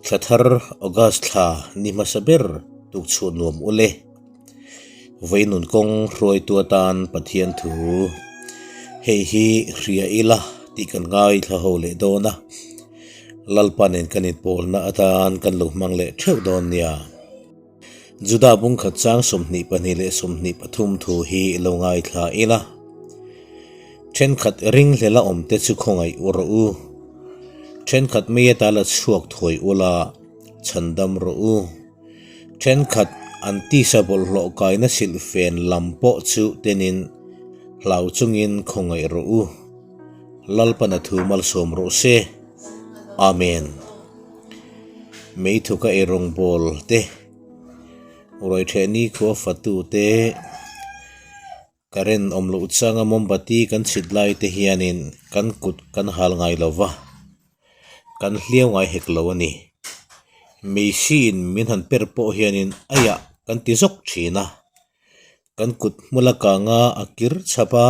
Thla thar August thla ni hmasa ber tuk chhuah nuam u le. Veinun kawng hruaitu atan Pathian thu hei hi hria ila tih kan ngaithla ho leh dawn a, Lalpa nen kan inpawlna atan kan lo hmang leh theuh dawn nia. Juda bungkhat chang 22 leh 23 thu hi lo ngaithla ila. Thenkhat ringhlela awmte chu khawngaih u rawh u. Thenkhat mei ata la chhuak thuai ula, chhandam rawh u. Thenkhat an tisa bawlhhlawh kaina silhfen lam pawh chu tenin hlau chungin khawngaih rawh u. Lalpana thu malsawm rawh se. Amen. Mei thuka eirawngbawl te, ruaitheh nikhua fatu te, current awm loh changa mombati kan chhit lai te hianin kan kut kan hal ngai lo va, kan hliau ngai hek lo a ni. Meisiin min han per pawh hianin aiah kan ti zawk thin a, kan kut hmula kanga a kir chhap a.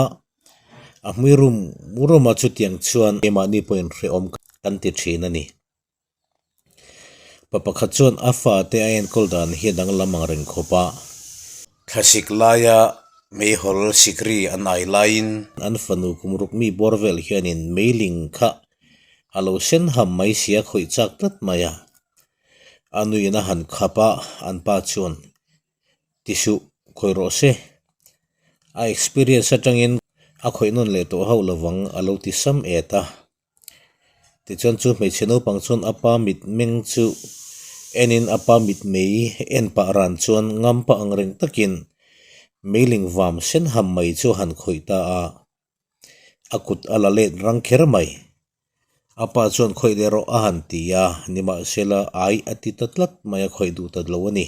A hmui rum rum a chutiang chuan keimahni pawhin hrehawm kan ti thin a ni. Pa pakhat chuan a fate a enkawl dan hi a danglam ang reng khawp a. Thlasik laia meihawl sikri an ai laiin. An fanu kum ruk mi bawr vel hianin meiling kha a lo sen ham mai sia khawih chak tlat mai a. A nuin a han khap a, an pa chuan Ti suh, khawih rawh se. A experience atangin a khawih nawn leh tawh hauh lovang a lo ti sam et a. Tichuan chu hmeichhe naupang chuan a pa mitmeng chu enin a pa mitmei en pah ran chuan ngam pah ang reng takin meiling vam sen ham mai chu a han khawih ta a. A kut a la let rang kher mai. A pa chuan khawih leh rawh a han ti a, nimahsela ai a ti ta tlat mai a khawih duh ta lo a ni.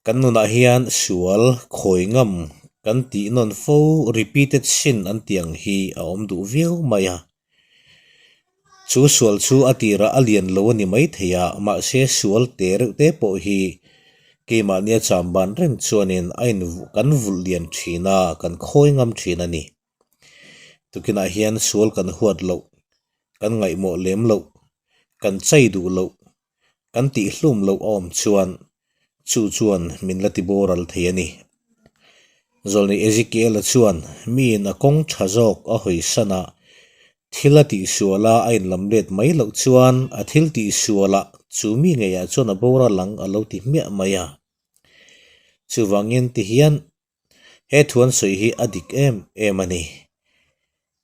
Kan nunah hian sual khawi ngam kan tih nawn fo repeated sin an tih ang hi a awm duh viau mai a. Chu sual chu a tirah a lian lo a ni maithei a, mahse sual te reuh te pawh hi keimahnia chamban reng chuanin a in kan vulh lian thin a, kan khawi ngam thin a ni. Tukinah hian sual kan huat loh, kan ngaihmawh lem loh, kan chai duh loh, kan tihhlum loh a awm chuan chu chuan min la ti boral thei a ni. Zawlni Ezekiel-a chuan miin a kawng tha zawk a hawi san a, thil a tihsual a a inlam let mai loh chuan a thil tihsualah chu mi ngeiah chuan a boral ang a lo ti hmiah mai a. Chuvangin tihian He thuan sawi hi a dik em em a ni.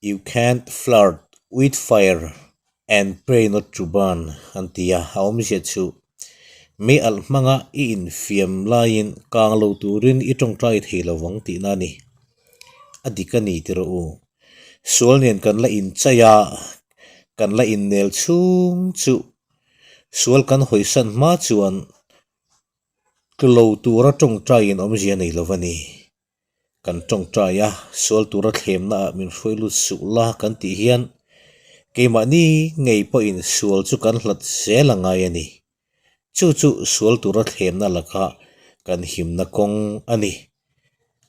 You can't flirt with fire and pray not to burn an ti a, a awmzia chu mei alh hmanga i infiam laiin kang lo turin i tawngtai thei lo vang tihna a ni. A dik a ni ti rawh u. Sual nen kan la inchai a, kan la innel chhung chu sual kan hawisan hma chuan Tlu lo tura tawngtaiin awmzia nei lo a ni. Kan tawngtai a, sual tura thlemna ah min hruai lut suh la kan tih hian keimahni ngei pawhin sual chu kan hlat zel a ngai a ni. Chu chu sual tura thlemna laka kan himna kawng a ni.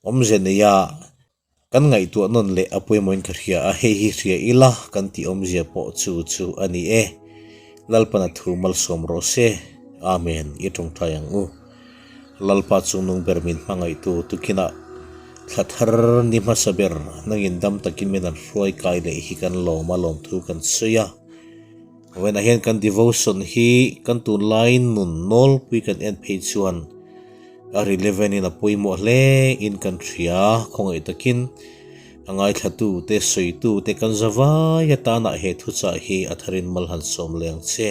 Awmzia neia kan ngaihtuah nawn leh a pawimawhin ka hria a, hei hi hria ila kan tih awmzia pawh chu chu a ni e. Lalpana thu malsawm rawh se. Amen. I tawngtai ang u. Lalpa chungnung ber min hmangaihtu tukinah thla thar ni hmasa ber nangin dam takin min an hruai kai leh hi kan lawm a lawmthu kan sawi a. Vawiinah hian kan devotion hi kan tunlai nun nawlpui kan en phei chuan A relevant in a pawimawh hle in kan hria, khawngaih takin a ngaithlatu te sawitu te kan za vai atana he thuchah hi a tharin mal han sawm leh ang che.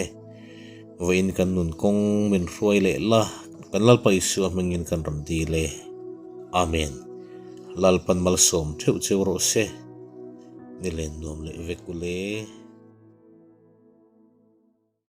Vawiin kan nun kawng min hruai leh la, kan Lalpa Isua hmingin kan rawn dil e. Amen. Lalpan malsawm theuh cheu rawh se. Ni len nuam leh vek ule.